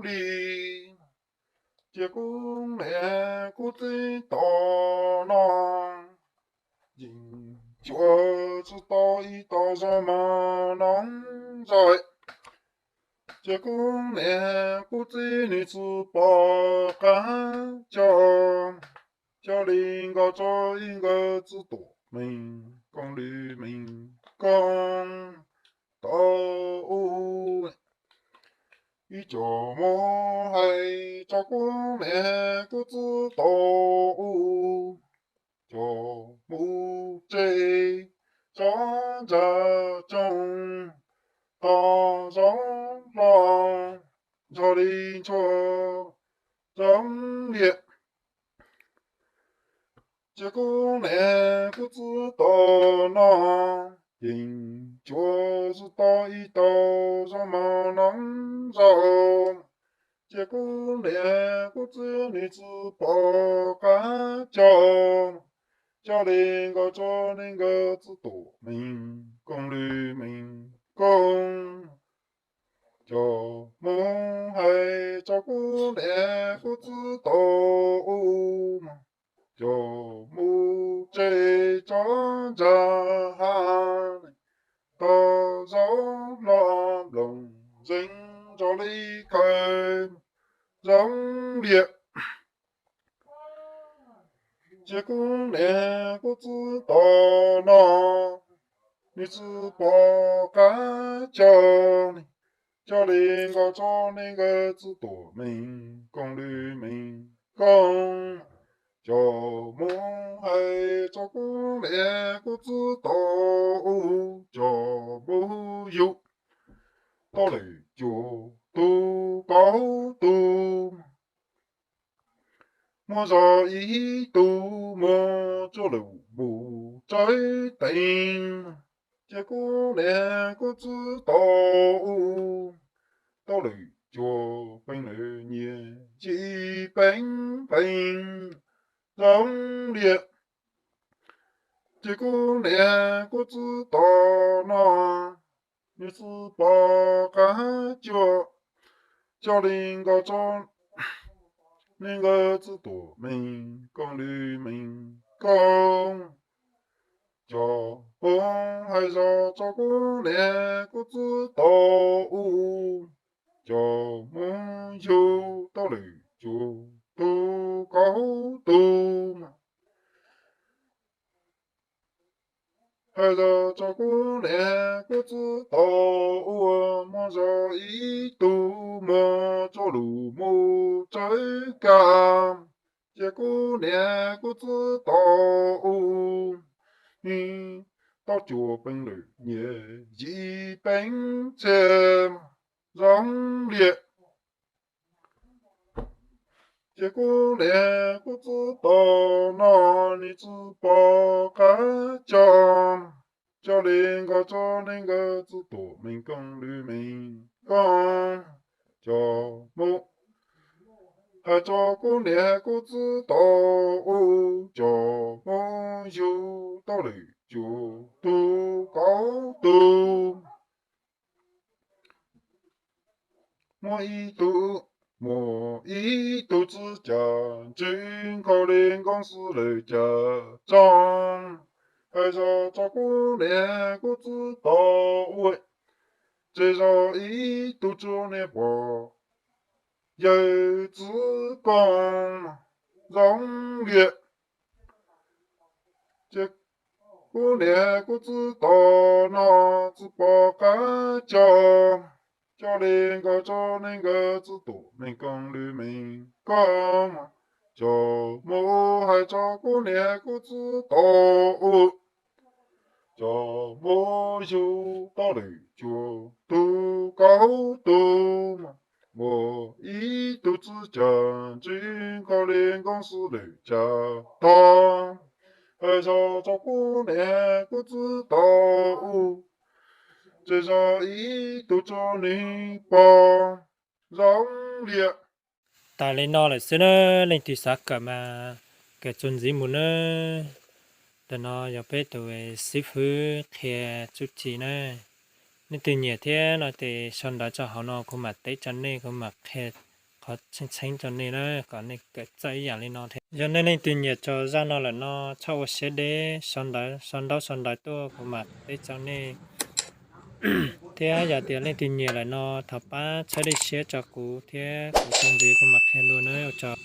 li. Ces kuv niam kuv txiv tom no yeej cuag tsis tau ib tog zos mos noob zos. Ces kuv niam kuv txiv nws txwv pom qab coj, coj li nkaus tso ib nkawd txwv tuam meej kooj li meej kooj tau u. Ib co muab hais tso kuv niam kuv txwv tau u, coj mus tseg tso ntsa tsoo, tog zaub hlo nrog li ntsuag zaub liam. Ces kuv niam kuv txwv tom no yeej cuag tsis tau ib tog zos mos noob zos. Ces kuv niam kuv txiv nws txwv pom qab coj, coj li nkaus tso li nkawd txwv tuam meej kooj li meej kooj, coj mus hais tso kuv niam kuv txwv tau u, coj mus tseg tso ntsa hav, tog zaub hlo nploos zeeg nrog li khaws zaub liam. Ces kuv niam kuv txwv tom no nws txwv pom qab coj, coj li nkaus tso li nkawd txwv tuam meej kooj li meej kooj, coj mus hais tso kuv niam kuv txwv tau u, coj mus yug tau lwm cuag tug kaub tug, muaj zog ib tug muag tsuaj lug mus tsawv teev. Ces kuv niam kuv txwv tau u, tau lwm cuag peev lwm nyias yim peev peev zoo liam. Ces kuv niam kuv txwv tom no nws txwv pom qab coj, coj li nkaus tso li nkawd txwv tuam meej kooj li meej kooj, coj mus hais zog tso kuv niam kuv txwv tau u, coj mus yug tau lwm cuag tug kaub tug, hais zog tso kuv niam kuv txwv tau u, muaj zog ib tug muag tsuaj lug mus tsawv kag. Ces kuv niam kuv txwv tau u, tau cuag peev lwm nyias yim peev txhiab zoo liam. Ces kuv niam kuv txwv tau no nws txwv pom qab coj, coj li nkaus tso li nkawd txwv tuam meej kooj li meej kooj, coj mus hais tso kuv niam kuv txwv tau u, coj mus yug tau lwm cuag tug kaub tug. Muaj ib tug, muaj ib tug txwv cas ntswg nkhaus li nkauj xwb lawm cas tso. Hais zog tso kuv niam kuv txwv tau u, tseg zog ib tug tsuj niag pom yawg txwv kooj zoo liam. Ces kuv niam kuv txwv tau no txwv pom qab coj, coj li nkaus tso li nkawd txwv tuam meej kooj li meej kooj, coj mus hais tso kuv niam kuv txwv tau u, coj mus yug tau lwm cuag tug kaub tug. Muaj ib tug txwv cas ntswg nkhaus li nkauj xwb lawm cas tog. Hais zog tso kuv niam kuv txwv tau u, tseg zog ib tug tsuj niag pom zoo liam. Tas li no lawm xwb na, leej twg xav kawm mas kawm txuas ntxiv mus na. Ntawm no yog peb tus xib fwb qhia txuj ci na. Nej twg nyiam thiab no ces sau ntawv tso hauv no kuv mam teb tso nej, kuv mam qhia qhov txheeb txheeb rau nej na, kom nej kawm txawj ib yam li no thiab. Yog nej leej twg nyiam tso zaj no lawm no txhob ua siab deb, sau ntawv, sau ntaub sau ntawv tuaj kuv mam teb txog nej thiab yog tias leej twg nyiam lawm no thov pab txhawb dej siab tso kuv thiab kuv txuas ntxiv kuv mam qhia dua na, ua tsaug.